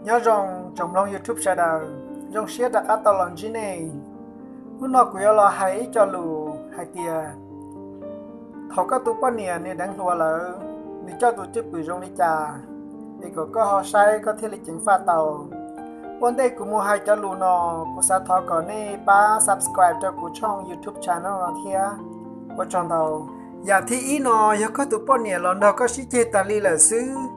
Nyob zoo tsoom mloog YouTube sawv daws, zoo siab rov qab tau los ntsib nej. Hnub no kuv yuav los hais ib co lus hais tias, thaum koj tus poj niam nws deev hluas lawm, nws coj tus cwj pwm zoo li cas, es kom koj ho saib koj thiaj li ceev faj tau. Ua ntej kuv mus hais cov lus no, kuv xav thov kom nej pab subscribe rau kuv tshooj YouTube channel no thiab. Ua tsaug ntau. Yam thib ib no, yog koj tus poj niam los nrog koj sib ceg tas li lawm xwb.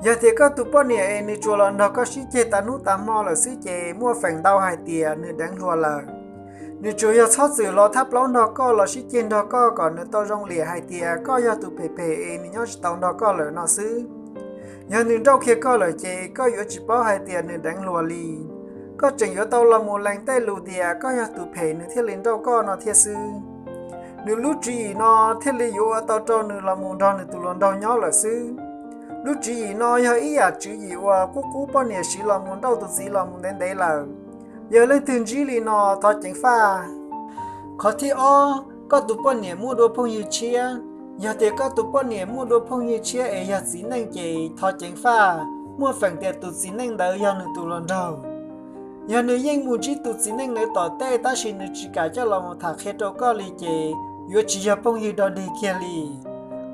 Yog tias koj tus poj niam es nws tsuas los nrog koj sib ceg tas hnub tas hmo lawm xwb ces muaj feem ntau hais tias nws deev hluas lawm. Nws tsuas yog txhob txwm los thaj plaub nrog koj los sib ceg nrog koj kom nws tau zoo liam hais tias koj yog tus phem phem es nws nyob tsis tau nrog koj lawm no xwb. Yog nws nrauj kiag koj lawm ces koj yuav tsis paub hais tias nws deev hluas li. Koj tseem yuav tau los mus lees tej lus tias koj yog tus phem nws thiaj li nrauj koj no thiab xwb. Nws lub tswv yim no thiaj li yuav ua tau rau nws los mus nrog nws tus hluas nraug nyob lawm xwb. Lub tswv yim no yog ib yam tswv yim uas qub qub poj niam siv los mus nrauj tus txiv los mus ntev ntev lawm. Yog leej twg ntsib li no thov ceev faj. Qhov thib ob, koj tus poj niam muaj dua phooj ywg tshiab. Yog tias koj tus poj niam muaj dua phooj ywg tshiab es yog txiv neej ces thov ceev faj, muaj feem tias tus txiv neej ntawd yog nws tus hluas nraug. Yog nws yeej mus ntsib tus txiv neej ntawd tom tej tab sis nws tsis kam coj los mus tham qhia rau koj li ces yuav tsis yog phooj ywg dog dig kiag li.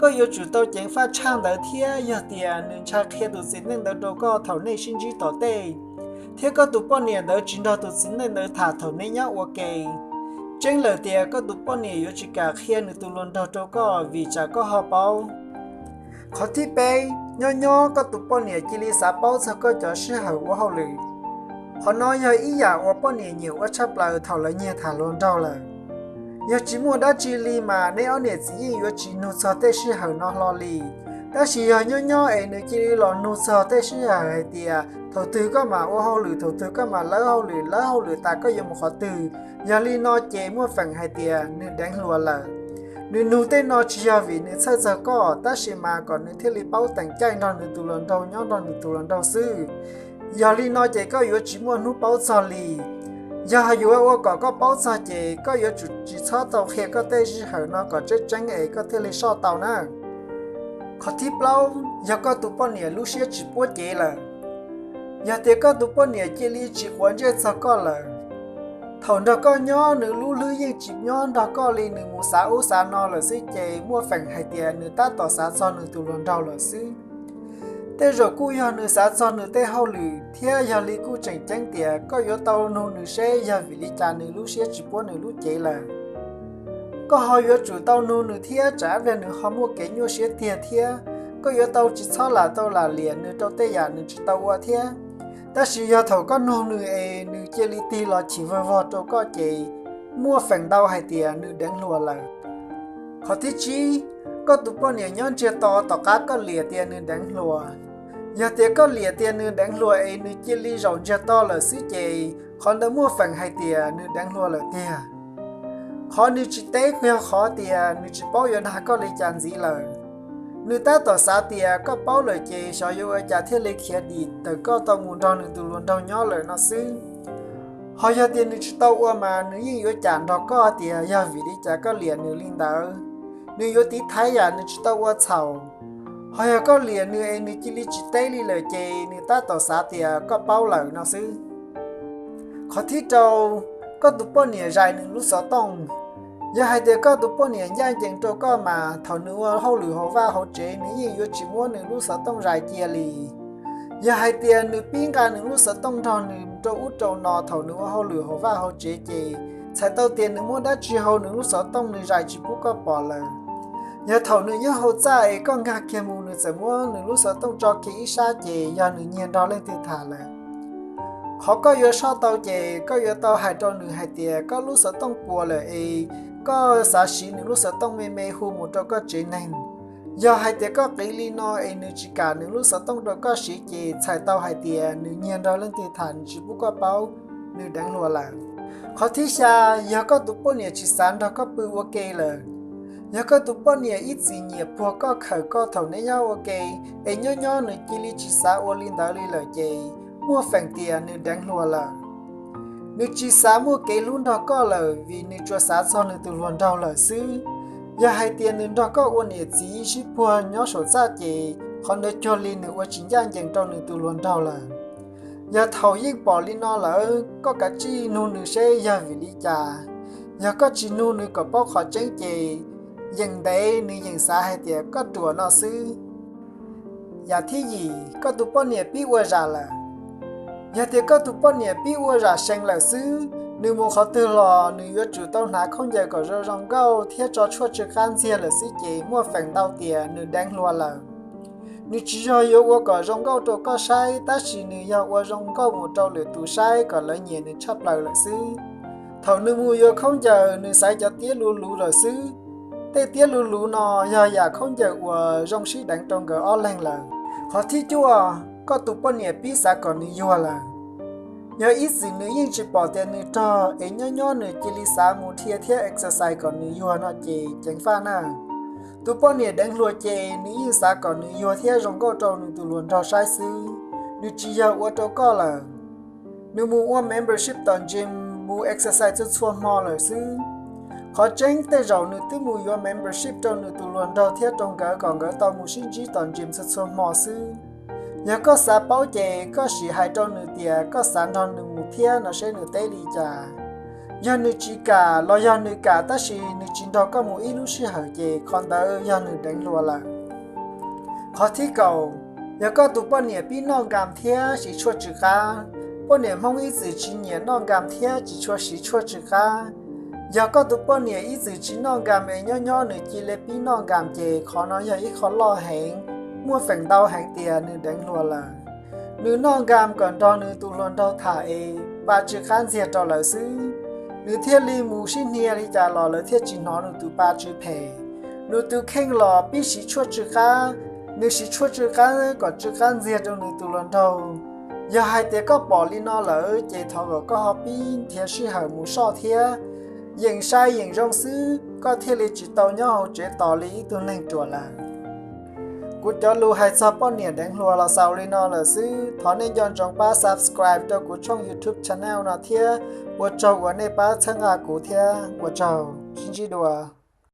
Koj yuav tsum tau ceev faj tshaj ntawd thiab, yog tias nws ntshai qhia tus txiv neej ntawd rau koj thaum nej sib ntsib tom tej, thiab koj tus poj niam ntawd tsis nrog tus txiv neej ntawd tham thaum nej nyob ua ke, tseeb lawm tias koj tus poj niam yuav tsis kam qhia nws tus hluas nraug rau koj vim tsam koj ho paub. Qhov thib peb, nyob nyob koj tus poj niam cia li xav paub txog koj cov sij hawm ua hauj lwm. Qhov no yog ib yam uas poj niam nyiam ua tshaj plaws thaum lawv nyiag tham hluas nraug lawm. Yog tsis muaj dab tsi li mas neb ob niam txiv yeej yuav tsis nug txog tej sij hawm no hlo li. Tab sis yog nyob nyob es nws cia li los nug txog tej sij hawm hais tias thaum twg koj mam ua hauj lwm, thaum twg koj mam lawb hauj lwm, lawb hauj lwm tas koj yuav mus qhov twg, yog li no ces muaj feem hais tias nws deev hluas lawm. Nws nug tej no tsis yog vim nws txhawj txog koj, tab sis mas kom nws thiaj li paub teem caij nrog nws tus hluas nraug nyob nrog nws tus hluas nraug xwb. Yog li no ces koj yuav tsis muaj hnub paub txog li. Yog yuav ua kom koj paub txog ces koj yuav tsum tsis txhob tau qhia koj tej sij hawm no kom tseeb tseeb es koj thiaj li soj tau na. Qhov thib plaub, yog koj tus poj niam lub siab tsis puab cev lawm. Yog tias koj tus poj niam cia li tsis quav ntsej txog koj lawm, thaum nrog koj nyob nws lub hlwb yeej tsis nyob nrog koj li, nws mus xav ub xav no lawm xwb ces muaj feem hais tias nws tab tom xav txog nws tus hluas nraug lawm xwb. Tej zaum kuj yog nws xav txog nws tej hauj lwm thiab, yog li kuj tseem ceeb tias koj yuav tau nug nws seb yog vim li cas nws lub siab tsis puab nws lub cev lawm. Koj ho yuav tsum tau nug nws thiab, tsam ib pliag nws ho muaj kev nyuaj siab tiag thiab. Koj yuav tau tsis txhob lam tau lam liam nws rau tej yam nws tsis tau ua thiab. Tab sis yog thaum koj nug nws es nws cia li tig los chim vag vog rau koj ces muaj feem ntau hais tias nws deev hluas lawm. Qhov thib tsib, koj tus poj niam nyob ntsiag to tom qab koj liam tias nws deev hluas. Yog tias koj liam tias nws deev hluas es nws cia li zaum ntsiag to lawm xwb ces qhov ntawd muaj feem hais tias nws deev hluas lawm tiag. Qhov nws tsis teb yog qhov tias nws tsis paub yuav dag koj li cas ntxiv lawm. Nws tab tom xav tias koj paub lawm ces xyov yuav ua cas thiaj li khiav dim tawm koj tau mus nrog nws tus hluas nraug nyob lawm no xwb. Ho yog tias nws tsis tau ua mas nws yeej yuav cam nrog koj tias yog vim li cas koj liam nws li ntawd. Nws yuav tiv thaiv yam nws tsis tau ua txhaum. Ho yog koj liam nws es nws cia li tsis teb li lawm ces nws tab tom xav tias koj paub lawm no xwb. Qhov thib rau, koj tus poj niam zais nws lub xov tooj. Yog hais tias koj tus poj niam ncaj ncees rau koj mas thaum nws ua hauj lwm hauv vaj hauv tsev nws yeej yuav tsis muab nws lub xov tooj zais cia li. Yog hais tias nws pib nqa nws lub xov tooj nrog nws rau ub rau no thaum nws ua hauj lwm hauv vaj hauv tsev ces txhais tau tias nws muaj dab tsi hauv nws lub xov tooj nws zais tsis pub koj pom lawm. Yog thaum nws nyob hauv txaj es koj nkag kiag mus nws txawm muab nws lub xov tooj tso kiag ib sab ces yog nws nyiag nrog leej twg tham lawm. Qhov koj yuav soj tau ces koj yuav tau hais rau nws hais tias koj lub xov tooj puas lawm es koj xav siv nws lub xov tooj me me hu mus rau koj tsev neeg. Yog hais tias koj qiv li no es nws tsis kam nws lub xov tooj rau koj siv ces txhais tau hais tias nws nyiag nrog leej twg tham nws tsis pub koj paub, nws deev hluas lawm. Qhov thib xya, yog koj tus poj niam tsis xav nrog koj pw ua ke lawm. Yog koj tus poj niam ib txwm nyiam puag koj khawm koj thaum neb nyob ua ke, es nyob nyob nws cia li tsis xav ua li ntawd li lawm ces muaj feem tias nws deev hluas lawm. Nws tsis xav muaj kev hlub nrog koj lawm vim nws tsuas xav txog nws tus hluas nraug lawm xwb. Yog hais tias nws nrog koj ua niam txiv sib puag nyob saum txaj ces qhov ntawd cuag li nws ua tsis ncaj ncees rau nws tus hluas nraug lawm. Yog thaum yeej pom li no lawm, koj kav tsij nug nws seb yog vim li cas. Yog koj tsis nug nws kom paub qhov tseeb ces yeej ntev nws yeej xav hais tias koj ruam no xwb. Yam thib yim, koj tus poj niam pib ua zam lawm. Yog tias koj tus poj niam pib ua zam seev lawm xwb, nws mus qhov twg los nws yuav tsum tau hnav khaub ncaws kom zoo zoo nkauj thiab tso tshuaj tsw qab ntxiag lawm xwb ces muaj feem ntau tias nws deev hluas lawm. Nws tsis yog yuav ua kom zoo nkauj rau koj saib, tab sis nws yog ua zoo nkauj mus rau lwm tus saib kom lawv nyiam nws tshaj plaws lawm xwb. Thaum nws mus yuav khaub ncaws, nws xaiv cov tiab luv luv lawm xwb. Tej tiab luv luv no yog yam khaub ncaws uas zoo sib deev rau nkawd ob leeg lawm. Qhov thib cuaj, koj tus poj niam pib xav kom nws yuag lawm. Yog ib txwm nws yeej tsis pom tias nws rog es nyob nyob nws cia li xav mus dhia thiab exercise kom nws yuag no ces ceev faj na. Tus poj niam deev hluas ces nws yeej xav kom nws yuag thiab zoo nkauj rau nws tus hluas nraug saib xwb, nws tsis yog ua rau koj lawm. Nws mus ua membership tom gym, mus exercise txhua txhua hmo lawm xwb. Qhov tseeb tej zaum nws twb mus yuav membership rau nws tus hluas nraug thiab rau nkawd kom nkawd tau mus sib ntsib tom gym txhua txhua hmo xwb. Yog koj xav paub ces koj sim hais rau nws tias koj xav nrog nws mus thiab no seb nws teb li cas. Yog nws tsis kam los yog nws kam tab sis nws tsis nrog koj mus ib lub sij hawm ces qhov ntawd yog nws deev hluas lawm. Qhov thib kaum, yog koj tus poj niam pib noj nkam thiab siv tshuaj tsw qab. Poj niam Hmoob ib txwm tsis nyiam noj nkam thiab tsis tshua siv tshuaj tsw qab. Yog koj tus poj niam ib txwm tsis noj nkam es nyob nyob nws cia li pib noj nkam ces qhov no yog ib qho loj heev, muaj feem ntau heev tias nws deev hluas lawm. Nws noj nkam kom nrog nws tus hluas nraug tham es pa tsw qab ntxiag rau lawv xwb, nws thiaj li mus sib hnia li cas los lawv thiaj tsis hnov nws tus pa tsw phem. Nws tus kheej los pib siv tshuaj tsw qab, nws siv tshuaj tsw qab kom tsw qab ntxiag rau nws tus hluas nraug. Yog hais tias koj pom li no lawm ces thov kom koj ho pib nrhiav sij hawm mus soj thiab. Yeem sai yeem zoo xwb koj thiaj li tsis tau nyob hauv tsev tos li ib tug neeg ruam lawm. Kuv cov lus hais txog poj niam deev hluas los xaus li no lawm xwb. Thov nej nco ntsoov pab subscribe rau kuv tshooj YouTube channel no thiab. Ua tsaug uas nej pab txhawb nqa kuv thiab ua tsaug, sib ntsib dua.